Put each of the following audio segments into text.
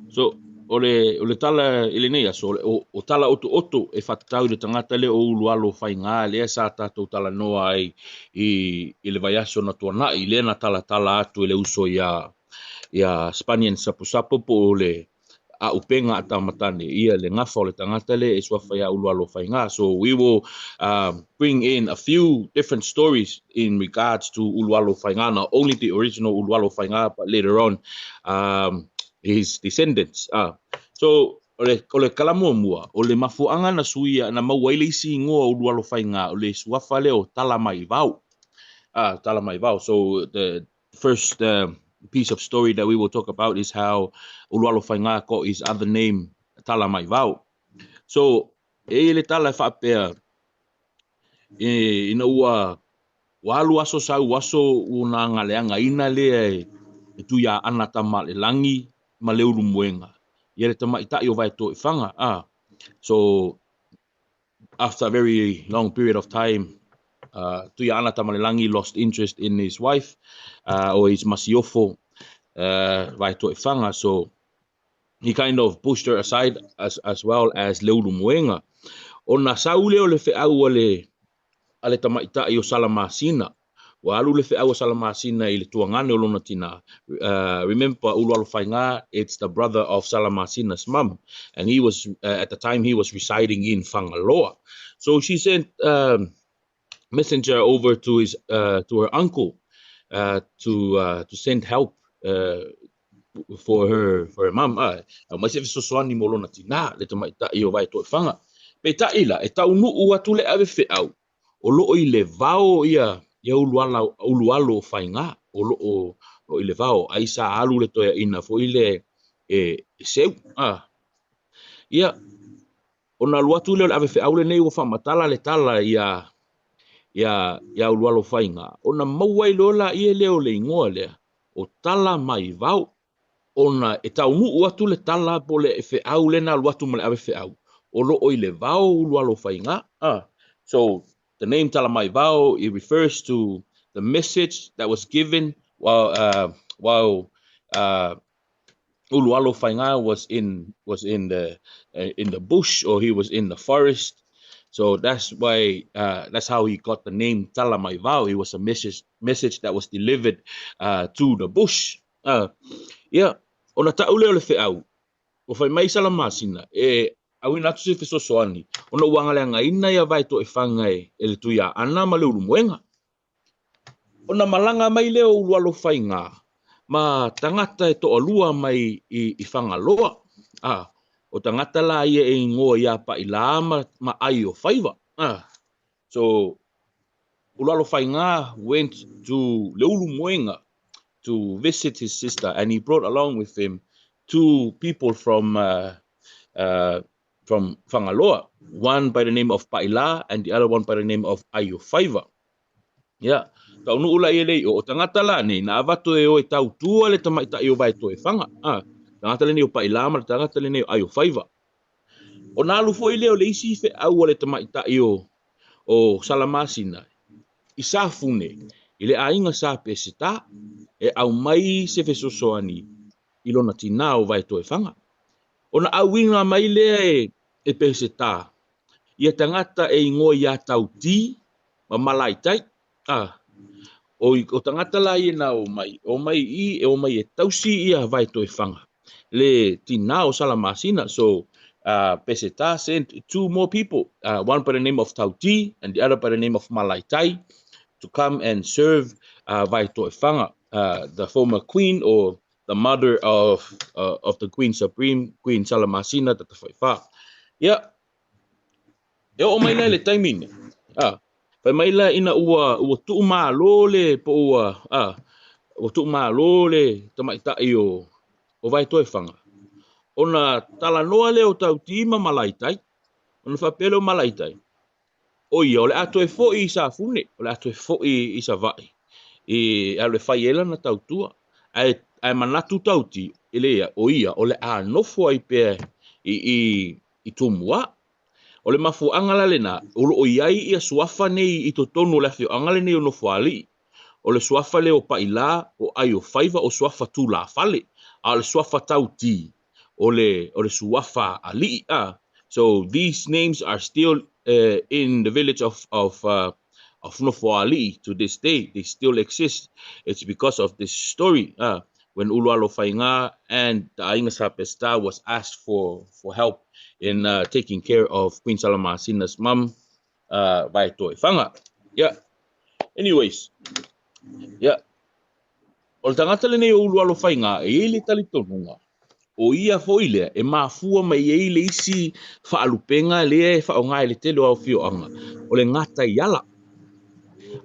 So, o le tala i lenei aso, o tala otooto e faatatau i le tagata lea o Ulualofaiga lea sa tatou talanoa ai i le vaiaso na tuanai, lea na talatala atu e le uso ia Spanian Sapusapu po o le auupega a taumatane ia le gafa o le tagata lea e suafa ia Ulualofaiga. So we will bring in a few different stories in regards to Ulualofaiga, not only the original Ulualofaiga, but later on his descendants. So o le kalamuamua, o le mafuaaga na suia na maua ai le isi igoa o Ulualofaiga, o le suafa lea o Talamaivao. Talamaivao. So the first piece of story that we will talk about is how Ulualofaiga got his other name, Talamaivao. So, e le tala e faapea, e, ina ua alu aso sau aso ua galeagaina lea e Tuiaana Tamaalelagi ma Leulumoega. Ia le tamaitai o Vaetoefaga. So, after a very long period of time, Tuiaana Tamaalelagi lost interest in his wife, or his masiofo, Vaetoefaga. So, he kind of pushed her aside as well as Leulumoega. Ona sau lea o le feau a le tamaitai o Salamasina. Ua alu le feau o Salamasina i le tuagane o lona tina. Remember, Ulualofaiga, it's the brother of Salamasina's mum. And he was, at the time, he was residing in Fagaloa. So she sent messenger over to her uncle to send help for her mum. Aumai se fesoasoani mo lona tina le tamaitai o Vaetoefaga. Peitai la, e taunuu atu le ave feau, o loo i le vao ia Ulualofaiga, o loo i le vao, ai sa alu le toeaina foi le e seu. Ia, ona alu atu lea o le ave feau lenei ua faamatala le tala ia Ulualofaiga, ona maua ai loa laia lea o le igoa lea, o Talamaivao, ona e taunuu atu le tala po le feau lena alu atu ma le ave feau, o loo i le vao Ulualofaiga. So, the name Talamaivao, it refers to the message that was given while Ulualofaiga was in the bush, or he was in the forest. So that's how he got the name Talamaivao. It was a message that was delivered to the bush. Yeah, ona tau lea o le feau. O fai mai Salamasina e auina atu se fesoasoani ona ua galeagaina ia Vaetoefaga e le Tuiaana ma Leulumoega. Ona malaga mai lea o Ulualofaiga ma tagata e toalua mai i Fagaloa. O tagata la ia e igoa ia Pailā ma Aiofaiva. So Ulualofaiga went to Leulumoega to visit his sister, and he brought along with him two people from Fagaloa, one by the name of Paila and the other one by the name of Aiofaiva. Yeah. Taunuu la ia lei o tagata la nei na avatu e o e tautua le tamaitai o Vaetoefaga. Tagata lenei o Paila ma le tagata lenei o Aiofaiva. Ona alu foi lea o le isi feau a le tamaitai o Salamasina i Safune i le aiga sa Peseta e aumai se fesoasoani i lona tina o Vaetoefaga. Ona auina mai lea e Peseta ia tagata e igoa ia Tauti ma Malaitai. O tagata la ia na o mai i e o mai e tausi ia Vaetoefaga le tina o Salamasina. So Peseta sent two more people, one by the name of Tauti and the other by the name of Malaitai, to come and serve Vaetoefaga, the former queen or the mother of the Queen Supreme, Queen Salamasina Tatafa'ifa. Ia, e oo mai la i le taimi nei. Fai mai la ina ua tuumalo le po ua tuumalo le tamaitai o Vaetoefaga. Ona talanoa lea o Tauti ma Malaitai. Ona faapea lea o Malaitai, o ia o le a toe foi i Safune, o le a toe foi i Savaii e alu e fai ai lana tautua. Ae manatu Tauti e le ia, o ia o le a nofo ai pea i Tumua. O le mafuaaga la lena, o loo i ai ia suafa nei i totonu o le afioaga lenei o Nofoalii. O le suafa lea o Pailā, o Aiofaiva, o suafa tulafale. A o le suafa Tauti, o le o le suafa ali'i a. So these names are still in the village of of of Nofoalii to this day. They still exist. It's because of this story. When Ulualofaiga and the Aiga Sa Peseta was asked for for help in taking care of Queen Salamasina's mum, Vaetoefaga. Yeah. Anyways, yeah. O le tagata lenei o Ulualofaiga e i ai le talitonuga, o ia foi lea e mafua mai ai le isi faalupega lea e faaaoga i le tele o afioaga, o le gataiala.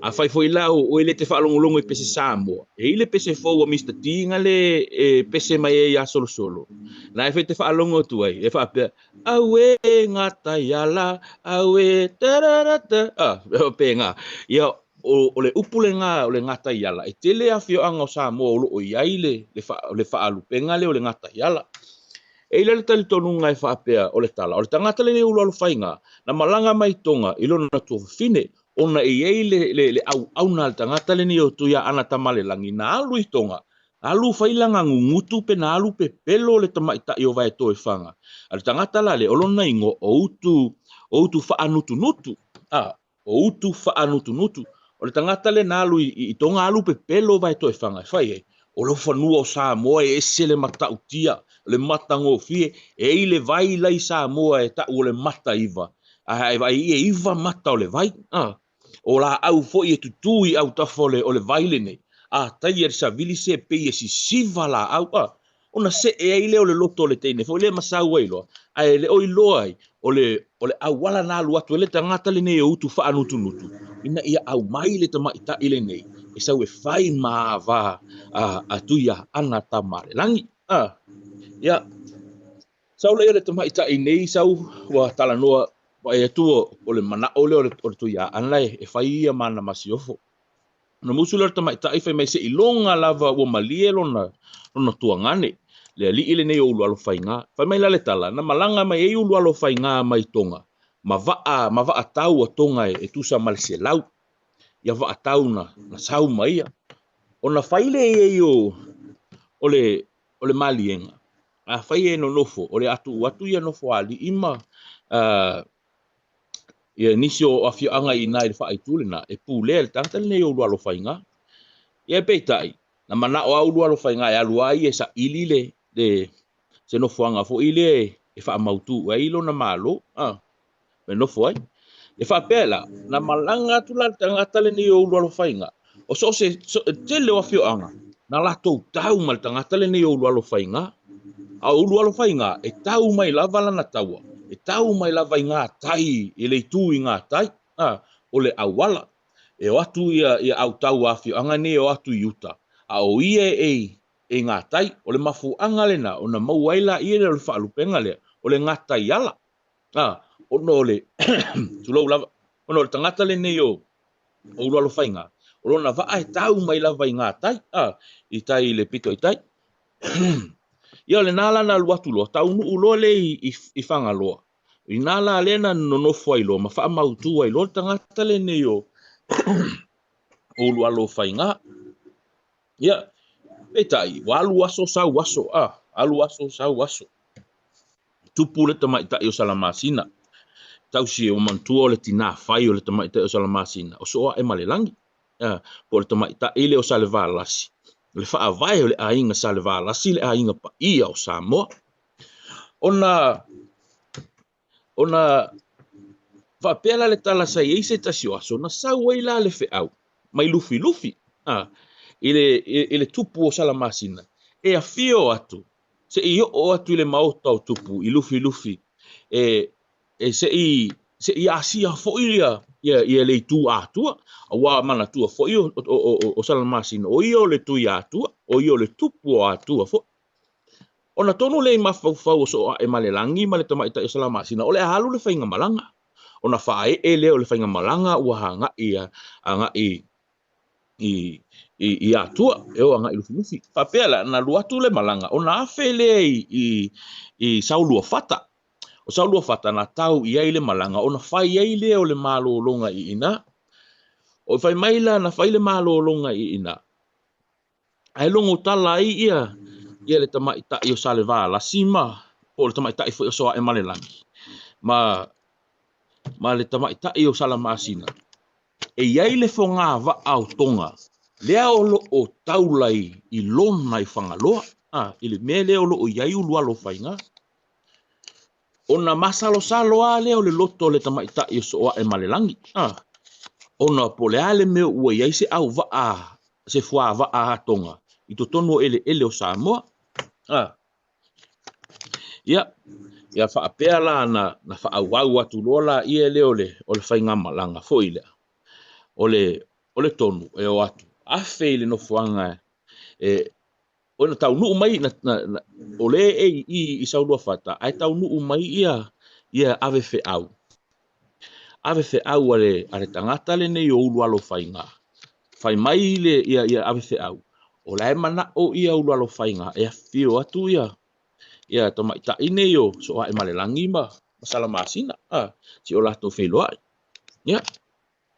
Afai foi la o oe le te faalogologo i pese Samoa, e i ai le pese fou a Mister T na le e pese mai ai ia Solosolo, na e foi te faalogo atu ai, e faapea, Auē gataiala, auē tararata, ah, pēnā. Ia, o, o le upu lena o le gataiala, e tele afioaga o Samoa o lo o i ai le, le, fa, le faalupega lea o le gataiala. E i ai le talitonuga e faapea o le tala, o le tagata lenei o Ulualofaiga, na malaga mai Toga i lona tuafafine, ona e i ai le, le, le auauna a le tagata lenei o Tuiaana Tamalelagi, na alu i Toga, alu fai lana gugutu pe na alu pepelo le tamaitai o Vaetoefaga. A le tagata la lea, o lona igoa o Utu, o Utu Faanutunutu. A, o Utu Faanutunutu. O le tagata lea na alu i, i Toga alu pepelo Vaetoefaga e fai ai, o lou fanua o Samoa e ese le matautia, le matagofie, e i le vai la i Samoa e tau o le Mataiva, ae vaai i e iva mata o le vai. A, o laau foi e tutū i autafa o le, o le vai lenei, a taia le savili se pei e sisiva laau, a, ona see ai lea o le loto o le teine foi lea ma sau ai loa, ae le o iloa ai, o le, o le auala na alu atu ai le tagata lenei o Utu Faanutunutu, ina ia aumai le tamaitai lenei e sau e fai ma ava a, a Tuiaana Tamalelagi. A, ia, sau lea o le tamaitai nei sau ua talanoa vaai atu o le manao lea o le, o le Tuiaana e, e fai ia ma ana masiofo. Ona musu lea o le tamaitai fai mai seiloga lava ua malie lona, lona tuagane, le alii lenei o Ulualofaiga. Fai mai la le tala, na malaga mai ai Ulualofaiga mai Toga, ma vaa, ma vaa tau a Toga e, e tusa ma le 100. Ia vaa tau na, na sau ma ia. Ona fai lea i ai o, o le, o le maliega, afai e nonofo, o le a tuu atu ia Nofoalii ma, ia nisi o afioaga i ina i le faaitu lena, e pulea e le tagata lenei o Ulualofaiga. Ia peitai, na manao lava Ulualofaiga e alu lava ia e saili le, le, se nofoaga foi lea e faamautu ai lona malo, a, e nofo ai. E faapea la, na malaga atu la le tagata lenei o Ulualofaiga, o so o se, so, tele o afioaga, na latou tau ma le tagata lenei o Ulualofaiga. A o Ulualofaiga, e tau mai lava lana taua, e tau mai lava i gatai, i le itu i gatai, a, o le auala. E o atu ia, ia autau a afioaga nei e o atu i uta, a o ia e, e gatai. O le mafuaaga lena ona maua ai laia lea o le faalupega lea, o le gataiala. A, ona o le, tulou lava, ona o le tagata lenei o, o Ulualofaiga, o lona vaa e tau mai lava i gatai, a, i tai i le pito i tai. Ia o lena la na alu atu loa, taunuu loa lea i, i, i Fagaloa. I nā la lea na nonofo ai loa ma faamautu ai loa le tagata lenei o, o Ulualofaiga. Ia, peitai, ua alu aso sau aso, a, alu aso sau aso. Tupu le tamaitai o Salamasina. Tausi e ua manatua o le tinā fai o le tamaitai o Salamasina, o Sooaemalelagi. Po o le tamaitai lea o Salevalasi, o le faavae o le aiga Salevalasi, le aiga paia o Samoa. Ona, ona faapea la le tala sa i ai se tasi o aso, na sau ai la le feau mai Lufilufi, a, i le, i, i le tupu o Salamasina, e afio atu, se i oo atu i le maota o tupu i Lufilufi, e, e se i se i asia foi ia ia ia le itu Atua, aua manatua foi o o o o Salamasina, o ia o le Tui Atua, o ia o le tupu o Atua foi. Ona tonu lea i mafaufau o Sooaemalelagi ma le tamaitai o Salamasina, o le a alu le faigamalaga. Ona faaee lea o le faigamalaga ua agai agai i i i Atua, e o agai i Lufilufi. Faapea la, na alu atu le malaga, ona afe lea i i i Sauluafata. O Sauluafata na tau i ai le malaga, ona fai ai lea o le malologa i ina. O fai mai la na fai le malologa i ina, ae logo tala ai ia ia le tamaitai o Salevalasi ma po o le tamaitai foi o Soaemalelagi ma ma le tamaitai o Salamasina, e i ai le fogavaa o Toga lea o lo o taula i lona i Fagaloa, a, i le mea lea o lo o i ai Ulualofaiga. Ona masalosalo lava lea o le loto o le tamaitai o Sooaemalelagi, a, ona po o le a le mea ua i ai se auvaa, se fuavaa a Toga i totonu o eleele o Samoa. A, ia, ia faapea la na, na faaauau atu loa la ia lea o le, o le faigamalaga foi lea. O le, o le tonu e o atu, afe i le nofoaga e, ona taunuu mai na, na, na, o le e i i, i Sauluafata, ae taunuu mai ia, ia ave feau. Ave feau a le, a le tagata lenei o Ulualofaiga. Fai mai le, ia, ia ave feau. O la e manao ia Ulualofaiga e afifio atu ia, ia tamaitai nei o Sooaemalelagi ma, ma Salamasina, a, si o latou feiloai. Ia,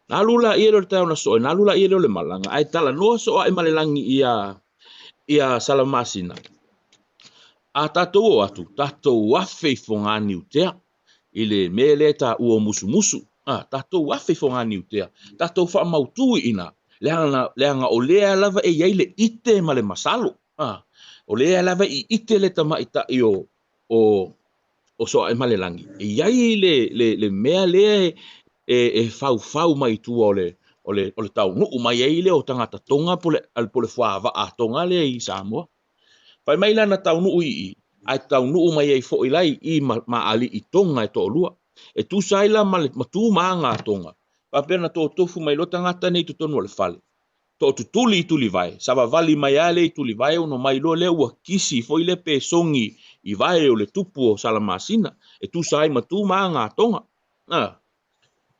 na alu la ia le taeao na soe, na alu la ia le malaga, ae talanoa Sooaemalelagi ia, ia Salamasina. A tatou o atu, tatou afe i Foganiutea, i le mea lea e taua o Musumusu. A, tatou afe i Foganiutea, tatou faamautu i ina, leaga, leaga o lea lava e i ai le ite ma le masalo. A, o lea lava i ite le tamaitai o, o, o Soaemalelagi, e i ai le, le, le mea lea e, e, e faufau mai tua o le, o le, o le taunuu mai ai lea o tagata Toga po le, po le fuavaa Toga lea i Samoa. Fai mai la na taunuu i i, ae taunuu mai ai foi la i i ma, ma alii Toga e toalua. E tusa ai la ma le ma tu ma aga a Toga, faapea na totofu mai loa tagata nei i totonu o le fale. Tootutuli i Tulivae, savavali mai lava lea i Tulivae ona mai loa lea ua kisi foi lea pe sogi i vae o le tupu o Salamasina, e tusa ai ma tu ma aga a Toga. A,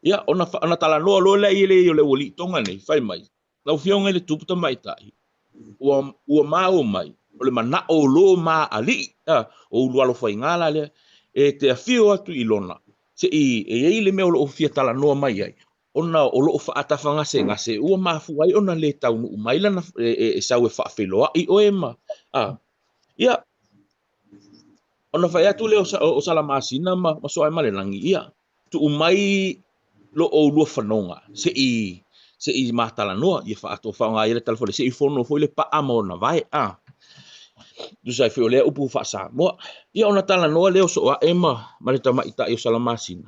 ia, ona, ona talanoa loa lea i le o le aualii Toga nei, fai mai, Lau Afioga i le Tupu Tamaitai, ua, ua maua mai, o le manao o lo ma alii, a, o Ulualofaiga la lea, e te afio atu i lona, se i, e i ai le mea o lo o fia talanoa mai ai, ona o lo o faatafagasegase ua mafua ai ona lē taunuu mai lana e, e, e sau e faafeiloai oe ma a ia ona fai atu lea o, o Salamasina ma, ma Soaemalelagi ia tuu mai lo oulua fanoga se i se i matalanoa ia faatoa faaaoga ai le tala foi se i fono foi le paa ma ona vae a tusa ai foi o lea upu faa-Samoa. Ia ona talanoa lea o Soae ma, ma le tamaitai o Salamasina.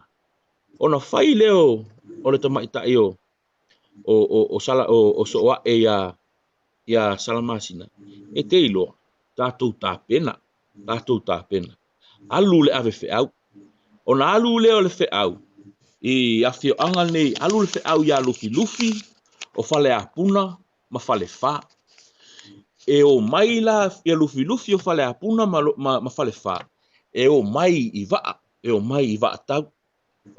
Ona fai lea o, o le tamaitai o, o, o, o, Sala, o, o Sooae iā, iā Salamasina, e te iloa, tatou tapena, tatou tapena. Alu le ave feau. Ona alu lea o le feau i afioaga nei, alu le feau iā Lufilufi, o Faleapuna ma Falefa. E o mai la ia Lufilufi o Faleapuna ma, ma, ma Falefa, e o mai i vaa, e o mai i vaatau.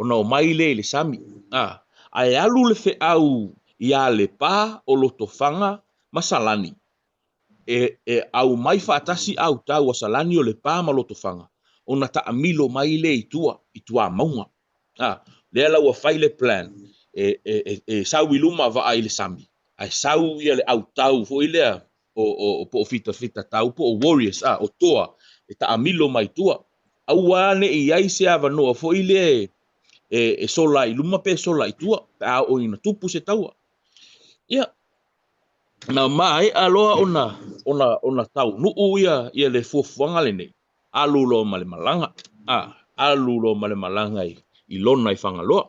Ona o mai lea i le sami. A, ae alu le feau iā Lepa o Lotofaga ma Salani. E, e aumai faatasi autau a Salani o Lepa ma Lotofaga, ona taamilo mai lea i tua, i Tuamauga. A, lea la ua fai le plan, e, e, e, e sau i luma vaa i le sami, ae sau ia le autau foi lea o, o, o po o fitafita tau po o warriors, a, o toa, e taamilo mai tua. Aua ne i ai se avanoa foi lea e, e, e sola i luma pe sola i tua, pe a oo ina tupu se taua. Ia, na maea loa ona, ona, ona taunuu ia, ia le fuafuaga lenei, alu loa ma le malaga, a, alu loa ma le malaga i, i lona i Fagaloa.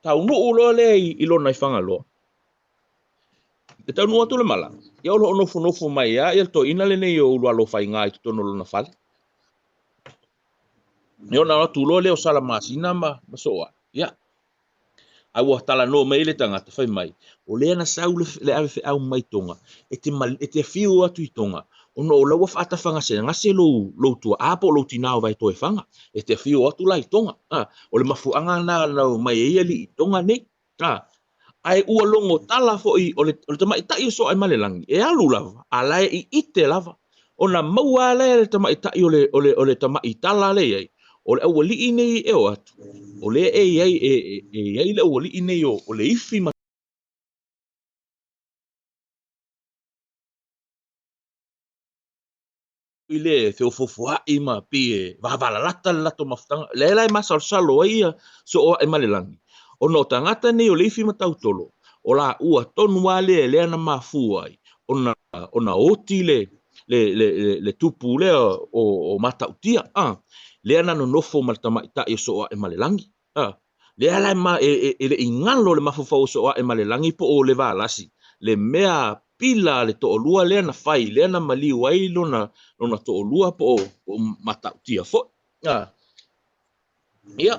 Taunuu loa lea i, i lona i Fagaloa, E taunuu atu le malaga, ia o lo o nofonofo mai lava ia le toeaina lenei o Ulualofaiga i totonu o lona fale. Ia ona o atu loa lea o Salamasina ma, ma Sooae. Ia, a ua talanoa mai le tagata, fai mai, o lea na sau le, le ave feau mai Toga, e te, e te afio atu i Toga, ona o la ua faatafagasegase lou, lou tuaa po o lou tinā o Vaetoefaga, e te afio atu la i Toga. A, o le mafuaaga lena na omai ai alii Toga nei. A, ae ua logo tala foi o le, o le tamaitai o Soaemalelagi, e alu lava, a la e iite lava. Ona maua lava lea e le tamaitai o le, o le, o le tamai tala lea i ai, o le aualii nei e o atu, o lea e i ai, e, e, e i ai le aualii nei o, o le ifi ma lea e feofoofoa'i ma pei e vavalalata le latou mafutaga. Lea la e masalosalo ai ia Sooaemalelagi, ona o tagata nei o Leifi ma Tautolo, o laua tonu lava lea lea na mafua ai ona ona oti le le le le tupu lea o Matautia, a lea na nonofo ma le tamaitai o Sooaemalelagi. A lea la e ma e, e, e le i galo le mafaufau o Sooaemalelagi po o le Valasi le mea pila a le toalua lea na fai, lea na maliu ai lona lona toalua po o Matautia foi. A ia,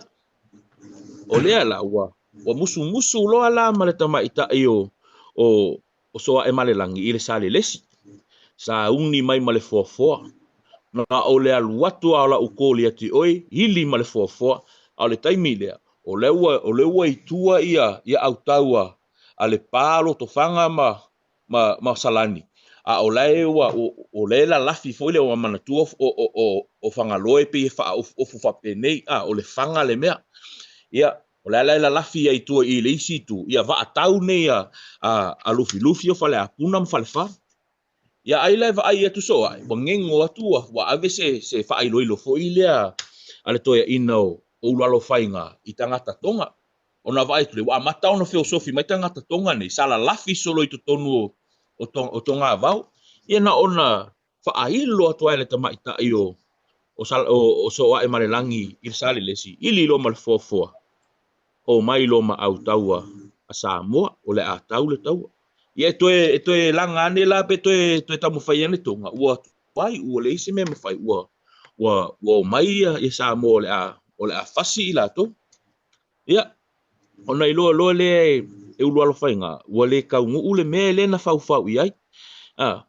o lea la ua musumusu loa la ma le tamaitai o Sooaemalelagi i le Salelesi. Sauni mai ma le foafoa. Na o le alu atu a o lau koli atu oe, ili ma le foafoa. A o le taimi lea, o lea ua i tua ia autau a le pa Lotofaga ma Salani. A o lae ua o le lalafi foi le ua manatua o Fagaloa e pei e faaofuofu faapenei. A o le faga le mea. Ia, o le ala e lalafi ai tua i le isi itu, ia vaatau nei a Lufilufi o Faleapuna ma Falefa. Ia ai la e vaai atu so ai, ua gego atu ua ave se faailoilo foi lea a le toeaina o Ulualofaiga i tagata Tonga. Ona vaai atu le ua amata ona feosofi mai tagata Tonga nei, sa lalafi solo i totonu o Togavao. Ia na ona faailo atu ai le tamaitai o Sooaemalelagi i le Salelesi, ili loa ma le foafoa, o mai loa ma autaua a Samoa, o le a tau le taua. Ia e toe laga ane la pe toe taumafai ane Tonga, ua tuai, ua leai se mea mafai, ua omai ia Samoa o le a fasi i latou. Ia, ona iloa loa lea e Ulualofaiga, ua le taunuu le mea lea na faufau i ai. A,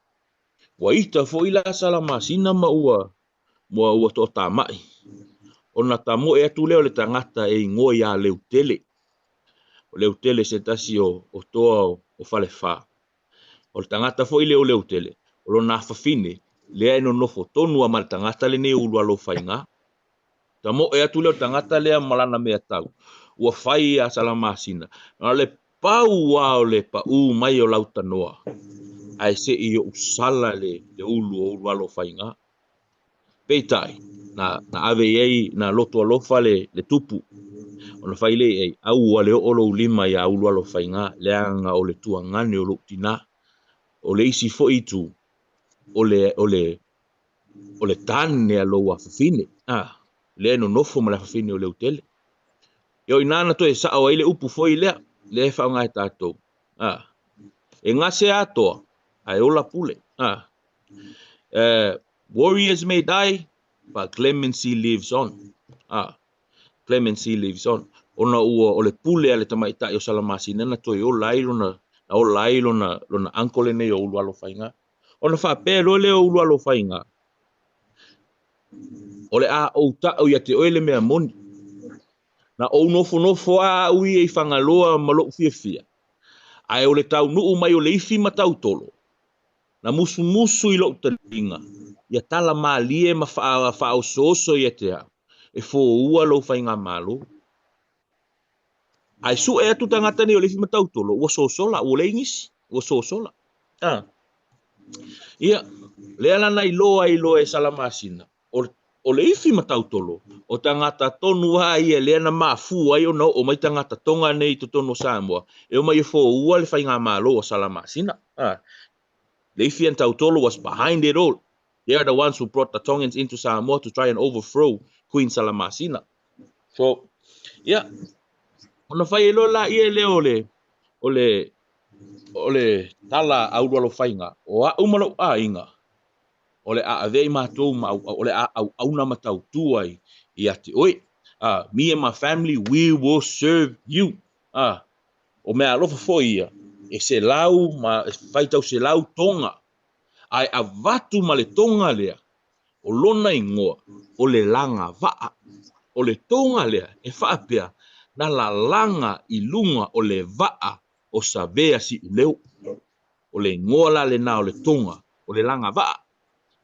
ua ita foi la Salamasina ma ua toatamai. Ona tamoe atu lea o le tagata e igoa ia Leutele. O Leutele se tasi o toa o Falefa. O le tagata foi lea o Leutele, o lona afafine, lea e nonofo tonu a ma le tagata lenei o Ulualofaiga. Tamoe atu lea o le tagata lea ma lana mea tau. Ua fai ia Salamasina. Na le pau lava o le pau mai o lautanoa. Ae se i ou sala le ulu o Ulualofaiga. Peitai, na ave i ai, na loto alofa le tupu. Ona fai le ai, aua le oo lou lima ia Ulualofaiga, leaga o le tuagane o lou tina. O le isi foi itu, o le tane a lou afafine. Ah, lea e nonofo ma le afafine o Leutele. Ia o ina na toe sao ai le upu foi lea, lea e faaaoga e tatou. Ah, e gase atoa, ae ola pule. Ah, warriors may die, but clemency lives on. Ah, clemency lives on. Ona ua o le pule a le tamaitai o Salamasina na toe ola ai lona na ola ai lona uncle nei o Ulualofaiga. Ona faapea loa lea o Ulualofaiga, o le a ou ta'u ia te oe le mea moni. Na ou nofonofo a au ia i Fagaloa ma lou fiafia. Ae o le taunuu mai o Leifi ma Tautolo, na musumusu i lou taliga, ia tala malie ma faaosooso ia te au, e foua lou faigamalo. Ae sue atu tagata nei o Leifi ma Tautolo, ua sosola, ua leai nisi, ua sosola. Ah. Ia, lea la na iloa ai loa e Salamasina, o Leifi ma Tautolo, o tagata tonu lava ia lea na mafua ai ona oo mai tagata Tonga nei i totonu o Samoa, e omai e foua le faigamalo o Salamasina. Ah. Leifi and Tautolo was behind it all. They are the ones who brought the Tongans into Samoa to try and overthrow Queen Salamasina. So, yeah. Ona fai loa la ia lea o le tala a Ulualofaiga, o au ma lou aiga, o le a avea i matou ma o le a auauna ma tautua ia te oe. Me and my family, we will serve you. O mea alofa foi ia, e 100 ma e faitau 100 Tonga. Ae avatu ma le Tonga lea, o lona igoa, o le Lagavaa. O le Tonga lea, e faapea, na lalaga i luga o le vaa o Savea Siuleo. O le igoa la lena o le Tonga, o le Lagavaa.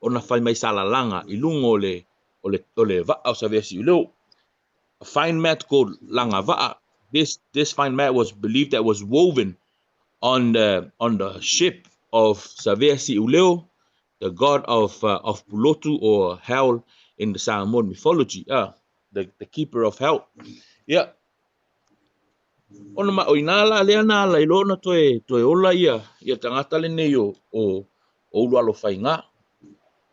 Ona fai mai sa lalaga i luga o le vaa o Savea Siuleo. A fine mat called Lagavaa. This fine mat was believed that was woven on the ship of Savea Siuleo. the god of of Pulotu or hell in the Samoan mythology, the the keeper of hell. Ia, ona ma o ina la lea na ala i loa ona toe toe ola ia ia tagata lenei o o o Ulualofaiga.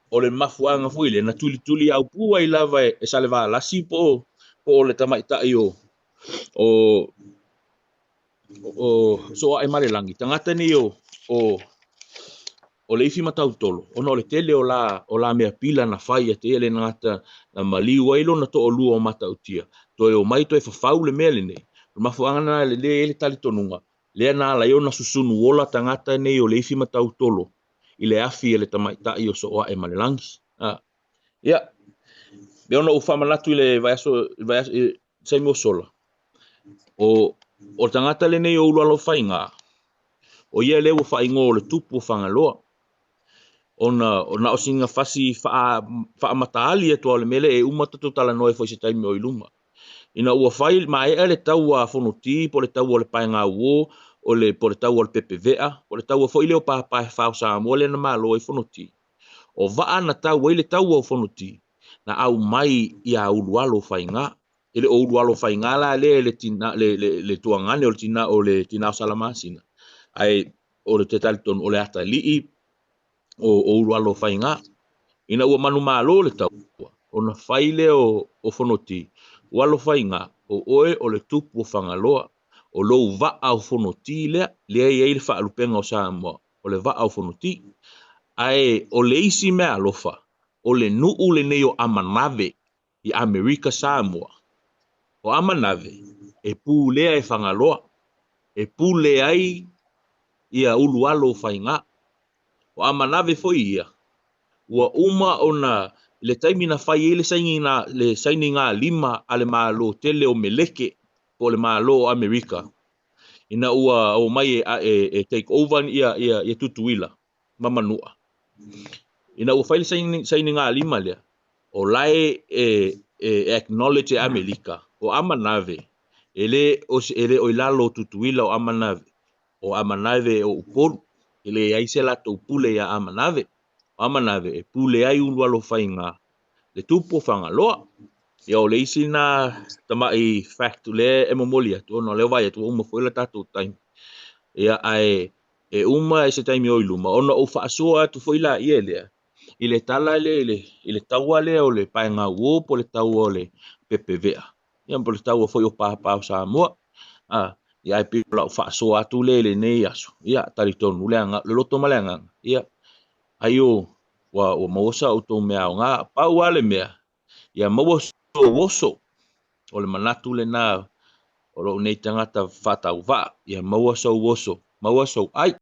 O le mafuaaga foi lea na tulituli aupu ai lava e, e Salevalasi po o po o le tamaitai o o o Sooaemalelagi, tagata nei o o o le ifi matautolo, ona o le tele o la o la mea pila na fai ia te ia le gata na maliu ai lona toalua o Matautia, toe omai toe fafau le mea lenei. O le mafuaaga lena e lelei ai le talitonuga lea na ala ai ona susunu ola tagata nei o le ifi matautolo i le afi a le tamaitai o Sooaemalelagi. A, ia, e ona ou faamanatu i le vaiaso, vaiaso, i taimi ua sola, o, o le tagata lenei o Ulualofaiga, o ia lea ua faaigoa o le tupu o Fagaloa. Ona o na o sina fasi faa, faamataali atu o le mea lea e uma tatou talanoa ai foi se taimi o i luma. Ina ua fai maea le taua a Fonoti po o le taua o le paega uo, o le, po o le taua o le pepevea, po o le taua foi lea o pāpā e fa o Samoa lea na malo ai Fonoti. O vaa na tau ai le taua o Fonoti, na aumai ia Ulualofaiga. E le o Ulualofaiga la lea le, tina, le, le, le tuagane o le tina o le tina o Salamasina. Ae o le te talitonu o le atalii o, o Ulualofaiga. Ina ua manumalo le taua, ona fai lea o, o Fonoti, Ualofaiga, o oe o le tupu o Fagaloa, o lou vaa o Fonoti lea, lea e i ai le faalupega o Samoa, o le vaa o Fonoti. Ae o le isi mea alofa, o le nuu lenei o Amanave i Amerika Samoa. O Amanave, e pulea e Fagaloa, e pule ai ia Ulualofaiga. O Amanave foi ia, ua uma ona i le taimi na fai ai le sainiga, le sainiga lima a le Malo tele o Meleke po o le Malo o Amerika, ina ua omai e, e, e take over ia, ia, ia Tutuila ma Manua. Ina ua fai le sainiga lima lea, o la e, e, e acknowledge e Amerika, o Amanave, e le o, e le o i lalo o Tutuila o Amanave, o Amanave o Upolu, e leai se latou pule iā Amanave. O Amanave e pule ai Ulualofaiga le tupu o Fagaloa. Ia o le isi lena tamai fact lea e momoli atu ona o lea e vaai atu ua uma foi le tatou taimi. Ia ae e uma i se taimi o i luma ona ou faasoa atu foi laia lea i le tala lea i le, i le taua lea o le paega uo po o le taua o le pepevea. Ia po o le taua foi o pāpā o Samoa. A, ia ae pei o lau faasoa atu lea i lenei aso. Ia, talitonu le aga, le loto ma le agaga. Ia, ai o, ua, ua maua sa outou mea aoga. Pau lava le mea, ia maua sou oso. O le manatu lena o lou nei tagata faatauvaa. Ia maua sou oso, maua sou ai.